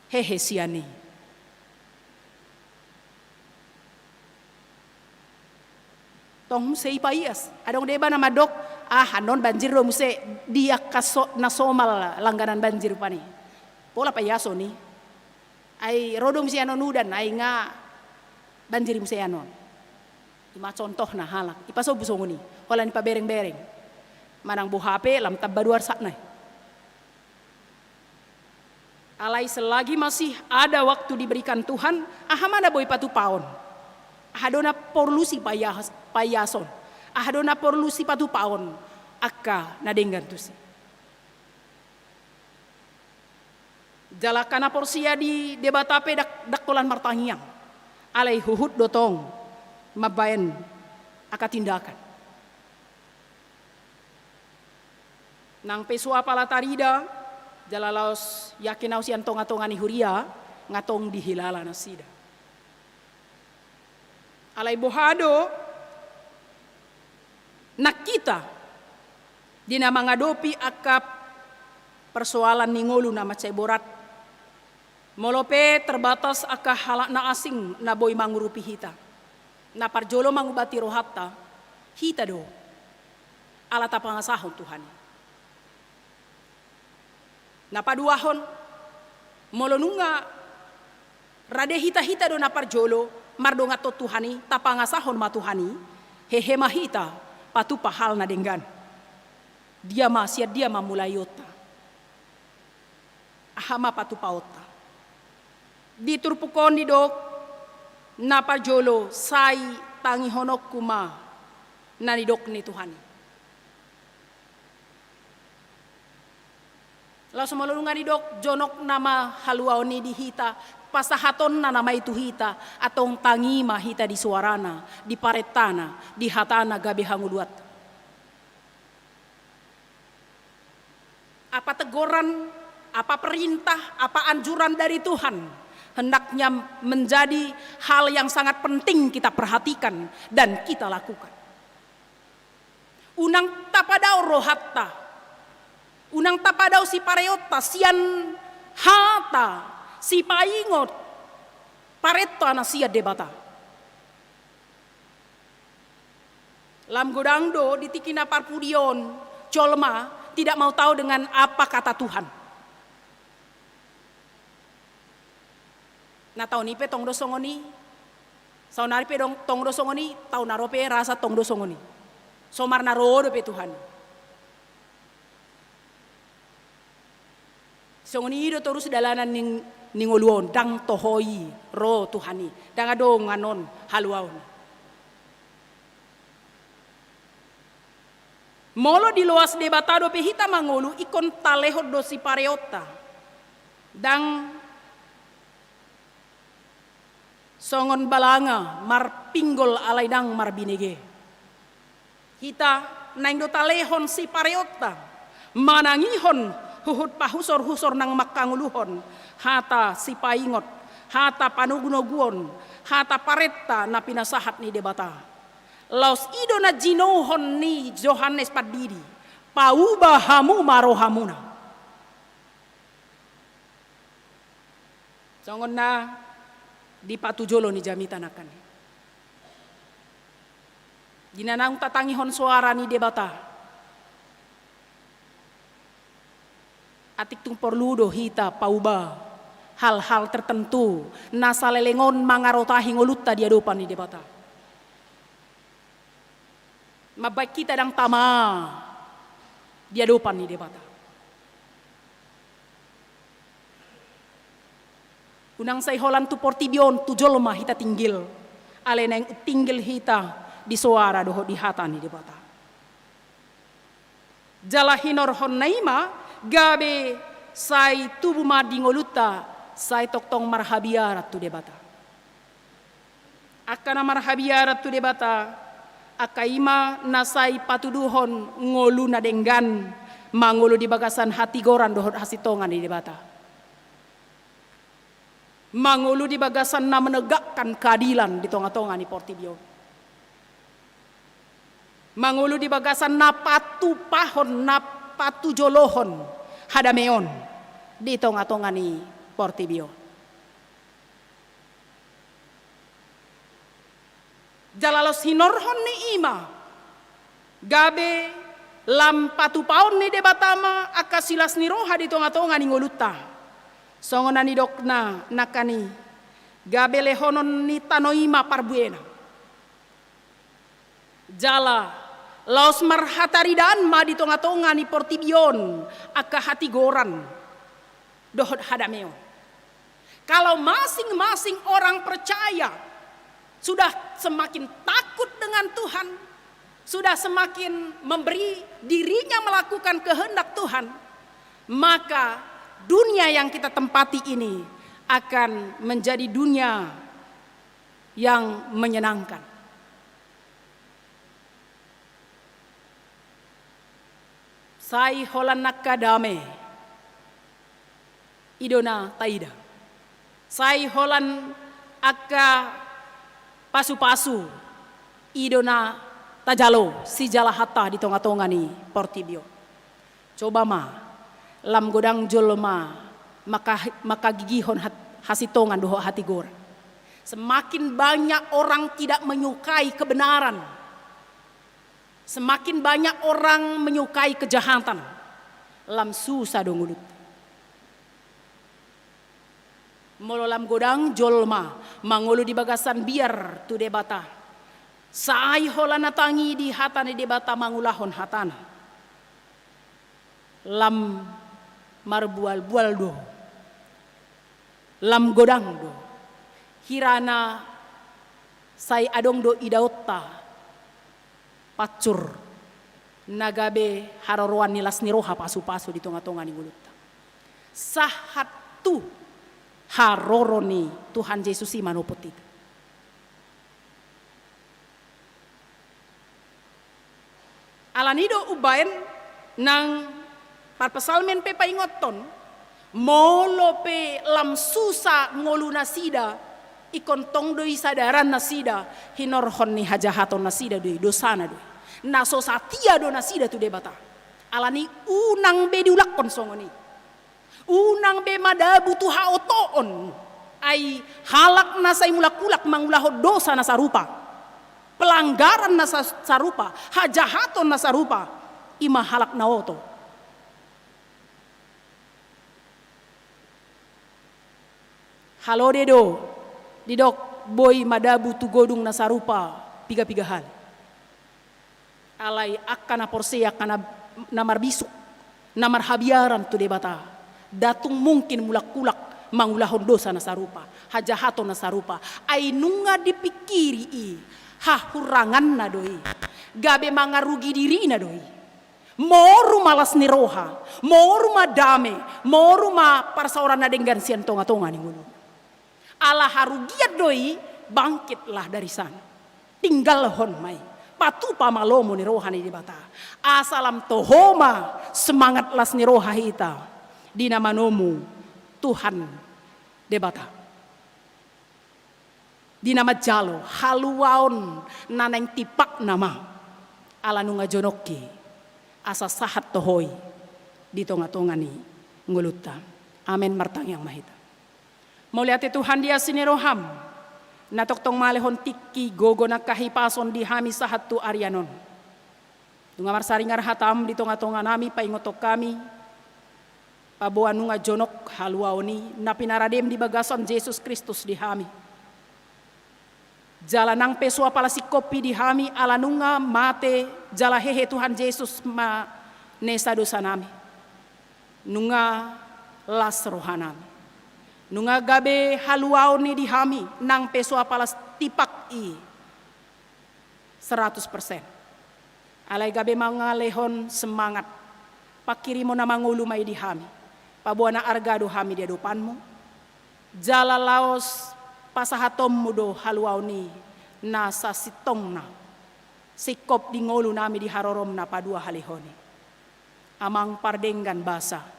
Hehe sian i. Tong muse ipaias. Adong deba na mandok, ah, annon banjir do muse, di angka so-, na somal langganan banjir pani. Pola paiason i. Ai ro do muse annon udan, ai nga banjir muse annon. I ma contohna halak, ipasombu songon i, holan dipabereng-bereng. Manang boha pe lam tamba do arsakna i. Alai selagi masih ada waktu diberikan Tuhan, aha ma na boi patupaon? Aha do na porlu sipaias-, paiason? Aha do na porlu sipatupaon angka na denggan tusi? Jala angka na porsea di Debata pe ndang, ndang holan martangiang. Alai huhut do tong mambaen angka tindakan. Nang pe so apala tarida, jala laos yakin au sian tonga-tonga ni huria, nga tong dihilala nasida. Alai boha do nang hita di na mangadopi angka persoalan ni ngolu na mansai borat? Molo pe terbatas angka halak na asing na boi mangurupi hita, Na parjolo mangubati rohanta, hita do, ala tapangasahon Tuhan i. Na paduahon, molo nunga rade hita, hita do na parjolo mardonganhon Tuhan i, tapangasahon ma Tuhan i, hehe ma hita patupa hal na denggan. Dia ma, sian dia ma mulaionta? Aha ma patupaonta? Di turpuk on didok, na parjolo sai tangihononku ma na nidok ni Tuhan i. Laos molo nunga didok jonok nama haluaon i di hita, pasahatonna nama i tu hita, antong tangi ma hita di soarana, di parentana, di hatana gabe hangoluanta. Apa teguran, apa perintah, apa anjuran dari Tuhan, hendaknya menjadi hal yang sangat penting kita perhatikan dan kita lakukan. Unang tapadao rohanta, unang tapadao sipareonta sian hata sipaingot parenta na sian Debata. Lam godang do di tingki na parpudi on, jolma tidak mau tahu dengan apa kata Tuhan. Na taon i pe tong do songon i, saonari pe dong, tong do songon i, taon na ro pe rasa tong do songon i. Somarna ro dope Tuhan. Songon i do torus dalanan ni, ni ngolu on, ndang toho i ro Tuhan i, ndang adong annon haluaon. Molo diloas Debata dope hita mangolu, ingkon talehon do sipareonta. Ndang songon balanga marpinggol alai ndang marbinege. Hita naeng do talehon sipareonta, manangihon huhut pahusorhusor nang manghangoluhon hata sipaingot, hata panogunoguon, hata parenta na pinasahat ni Debata. Laos i do na jinouhon ni Johannes Pandidi, pauba hamu ma rohamuna. Songon na dipatujolo ni jamita nangkin. Di na naung tatangihon soara ni Debata, atik tung porlu do hita pauba hal-hal tertentu na saleleng on mangarotahi ngolunta di adopan ni Debata. Mambahen hita ndang tama di adopan ni Debata. Unang sai holan tu portibi on tu jolma hita tinggil, alai naeng tinggil hita di soara dohot di hata ni Debata. Jala hinorhonna i ma gabe sai tubu ma di ngolunta sai tongtong marhabiaran tu Debata. Angka na marhabiaran tu Debata, angka i ma na sai patuduhon ngolu na denggan, mangolu di bagasan hatigoran dohot hasintongan ni Debata. Mangolu di bagasan na menegakkan keadilan di tongatonga ni portibi on. Mangolu di bagasan na patupahon, na patujolohon hadameon di tongatonga ni portibi on. Jala laos hinorhon ni i ma gabe lam patupaon ni Debata ma angka silas ni roha di tongatonga ni ngolunta. Songon na nidokna nangkin i, gabe lehonon ni tano i ma parbuena. Jala laos marhataridaan ma di tongatonga ni portibi on angka hatigoran dohot hadameon. Kalau masing-masing orang percaya sudah semakin takut dengan Tuhan, sudah semakin memberi dirinya melakukan kehendak Tuhan, maka dunia yang kita tempati ini akan menjadi dunia yang menyenangkan. Sai holan angka dame i do na taida. Sai holan angka pasupasu i do na tajalo sijalahan ta di tongatonga ni portibi on. Coba ma, lam godang jolma maka, mangkagigihon hat-, hasintongan dohot hatigoran. Semakin banyak orang tidak menyukai kebenaran, semakin banyak orang menyukai kejahatan, lam susah do ngolunta. Molo lam godang jolma mangolu di bagasan biar tu Debata, sai holan na tangihon hata ni Debata mangulahon hatana, lam marbual-bual do, lam godang do. Hirana sai adong do idaonta pansur na gabe haroroan ni las ni roha pasu-pasu di tonga-tonga ni ngolunta. Sahat tu haroro ni Tuhan Jesus i manopot hita. Alani do umbaen nang parpsalmen pe paingothon, molo pe lam susa ngolu nasida, ingkon tong do i sadaran nasida, hinorhon ni hajahaton nasida do i, dosana do i. Na so satia do nasida tu Debata. Alani unang be diulakhon songon i. Unang be madabu tu haotoon, ai halak na sai mulak-ulak mangulahon dosa na sarupa, pelanggaran na sa-, sarupa, hajahaton na sarupa, i ma halak na oto. Halode do didok boi madabu tu godung na sarupa piga-piga hali. Alai angka na porsea, angka na, na marbisuk, na marhabiaran tu Debata, ndang tung mungkin mulak-ulak mangulahon dosa na sarupa, hajahaton na sarupa. Ai nunga dipingkiri i, hahuranganna do i. Gabe mangarugi dirina do i. Moru ma las ni roha, moru ma dame, moru ma parsaoran na denggan sian tonga-tonga ni ngolu. Ala harugian do i, bangkitlah dari sana. Tinggalhon ma i. Patupa ma lomo ni roha ni Debata. Asa lam toho ma semangat las ni roha hita di na manomu Tuhan Debata. Di na manjalo haluaon na naeng tipakna ma. Ala nunga jonok i, asa sahat toho i di tonga-tonga ni ngolunta. Amen. Martangiang ma hita. Mauliate Tuhan di asi ni roham, na tongtong mangalehon tingki, gogo nang hahipason di hami sahat tu arian on. Nunga marsaringar hatam di tonga-tonga nami, paingothon hami, paboa nunga jonok haluaon i, na pinaradem di bagasan Jesus Kristus di hami. Jala nang pe so apala singkop i di hami, ala nunga mate jala hehe Tuhan Jesus manesa dosa nami. Nunga las roha nami. Nunga gabe haluaon i di hami, nang pe so apala tipak i seratus persen. Alai gabe mangalehon semangat. Pangkirimon na mangolu ma i di hami. Paboa na arga do hami di adopanmu. Jala laos pasahatonmu do haluaon i na sasintongna. Singkop di ngolu nami di harorom na paduahalihon i. Amang pardenggan basa.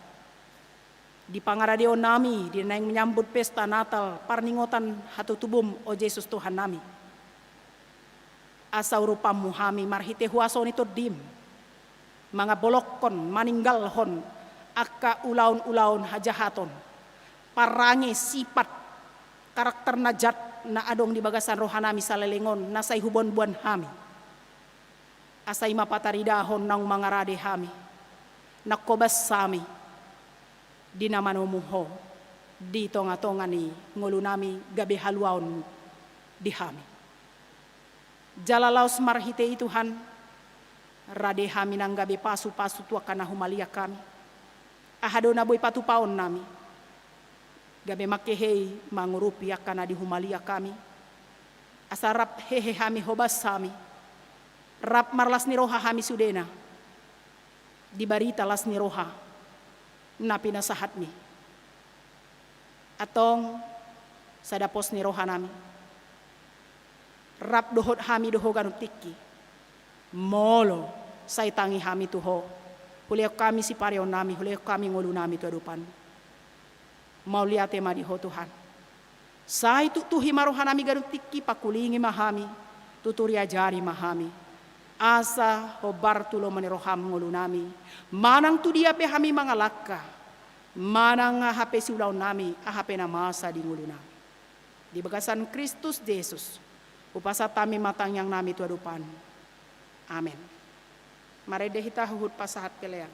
Di pangaradeon nami, di naeng menyambut pesta Natal, parningotan hatutubum, o Jesus Tuhan nami. Asa urupanmu hami marhite huaso ni Tondim, mangabolongkon, maninggalhon, angka ulaon-ulaon hajahaton, parange, sipat, karakter na jat, na adong di bagasan roha nami saleleng on, na sai huboan-boan hami. Asa i ma pataridahon naung mangarade hami, naung hobas hami, di na manomu ho, di tonga-tonga ni ngolu nami gabe haluaon di hami. Jala laos marhite i Tuhan, rade hami nang gabe pasu-pasu tu angka na humaliang hami. Aha do na boi patupaon nami. Gabe mangkehei mangurupi angka na di humaliang hami. Asa rap hehe hami hobas hami. Rap marlas ni roha hami sudena. Di barita las ni roha. Na pinasahatmi. Antong sada pos ni roha nami. Rap dohot hami do ho ganup tingki. Molo sai tangi hami tu ho, hulehon hami sipareon nami, hulehon hami ngolu nami tu adopanmu. Mauliate ma di ho Tuhan. Sai tuktuhi ma roha nami ganup tingki, pangkulingi ma hami, tuturi ajari ma hami. Asa hombar tu lomo ni roham ngolu nami, manang tu dia pe hami mangalangka, manang aha pe siulaon nami, aha pe na masa di ngolu nami. Di bagasan Kristus Jesus, hupasahat hami ma tangiang nami tu adopan. Amen. Marende hita huhut pasahat pelean.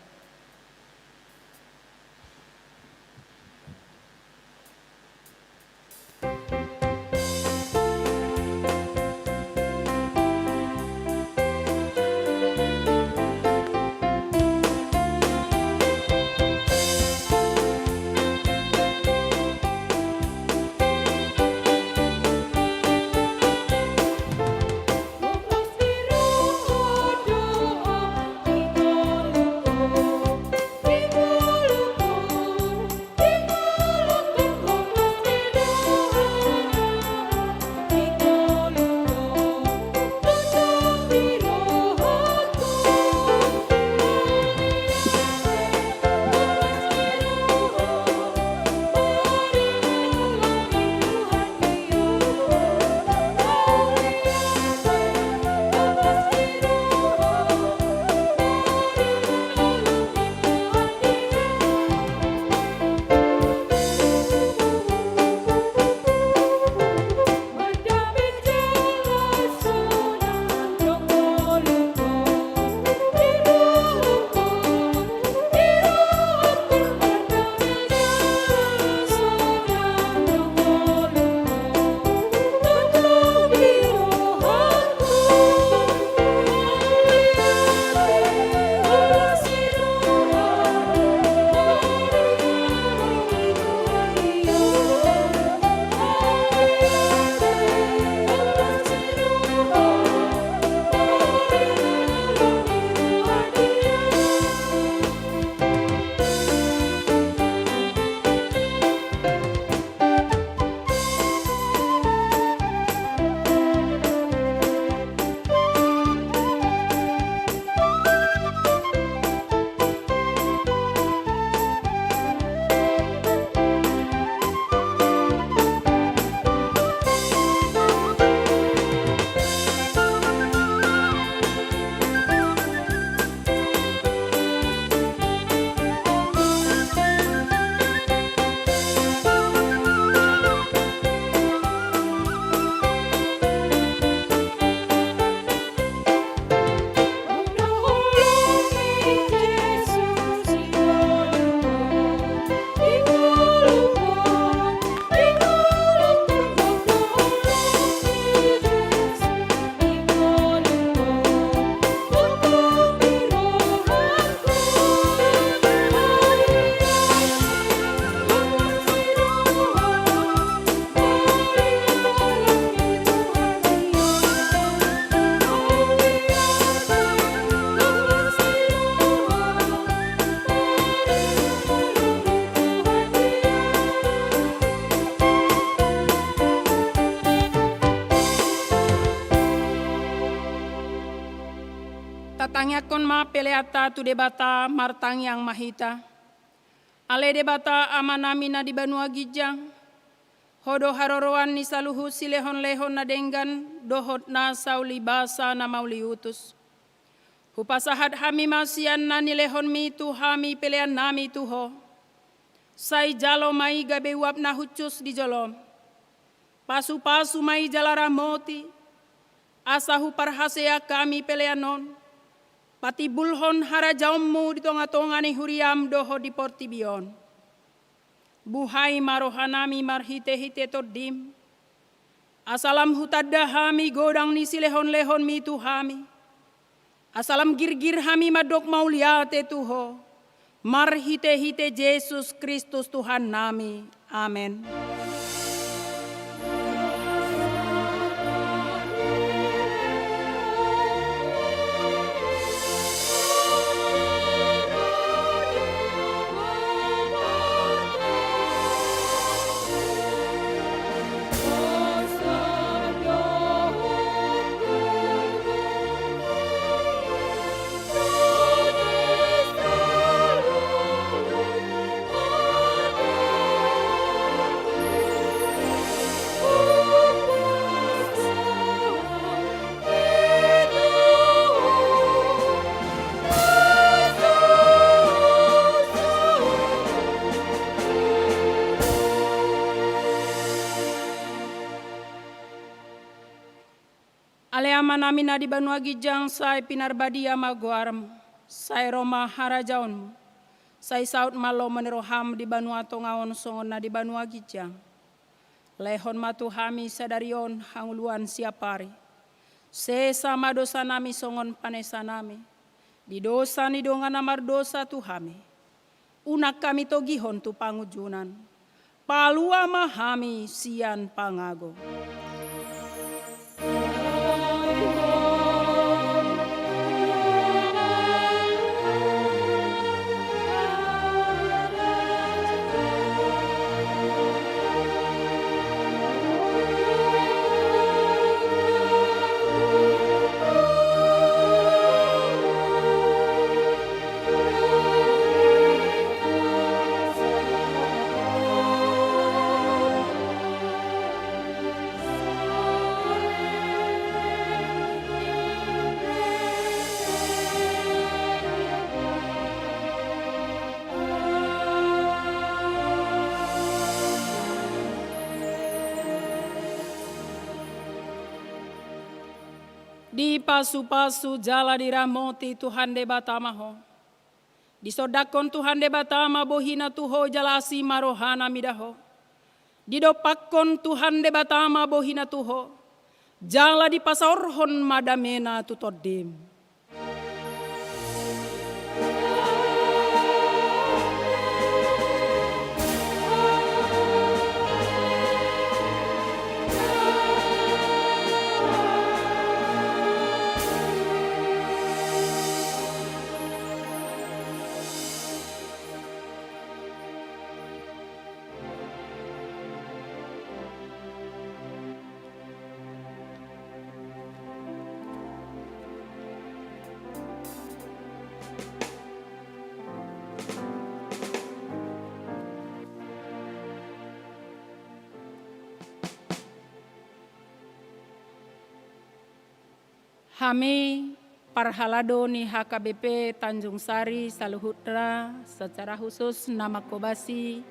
Tatangiangkon ma peleanta tu Debata, martangiang ma hita. Ale Debata Amanami na di banua ginjang, Ho do haroroan ni saluhut silehonlehon na denggan dohot na saulibasa na mauliutus. Hupasahat hami ma sian na nilehonmi tu hami peleannami tu Ho. Sai jalo ma i gabe uap na hushus di jolom. Pasupasu ma i jala ramoti, asa huparhaseang hami pelean on patimbulhon harajaonmu di tongatonga ni huriam dohot di portibi on. Buhai ma rohanami marhitehite Tondim, asa lam hutanda hami godang ni silehonlehonmi tu hami, asa lam girgir hami mandok mauliate tu Ho, marhitehite Jesus Kristus Tuhannami. Amen. Amanami na di banua ginjang, sai pinarbadia ma goarmu, sai ro ma harajaonmu, sai saut ma lomo ni roham di banua tonga on songon na di banua ginjang. Lehon ma tu hami sadari on hangoluan siapari. Sesa ma dosanami songon panesanami di dosa ni dongan na mardosa tu hami. Unang hami togihon tu pangunjunan. Palua ma hami sian pangago. Dipasupasu jala diramoti Tuhan Debata ma ho. Disondangkon Tuhan Debata ma bohina tu ho jala asi ma rohana mida ho. Didompakkon Tuhan Debata ma bohina tu ho jala dipasaorhon ma damena tu tondim. Hami parhalado ni H K B P Tanjung Sari saluhutna, secara khusus na manghobasi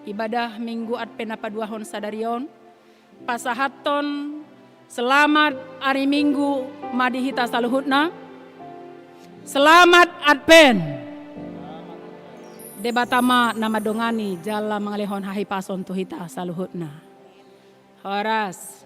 ibadah Minggu Advent na paduahon sadari on, pasahathon selamat ari Minggu ma di hita saluhutna. Selamat Advent. Debata ma na mandongani jala mangalehon hahipason tu hita saluhutna. Horas.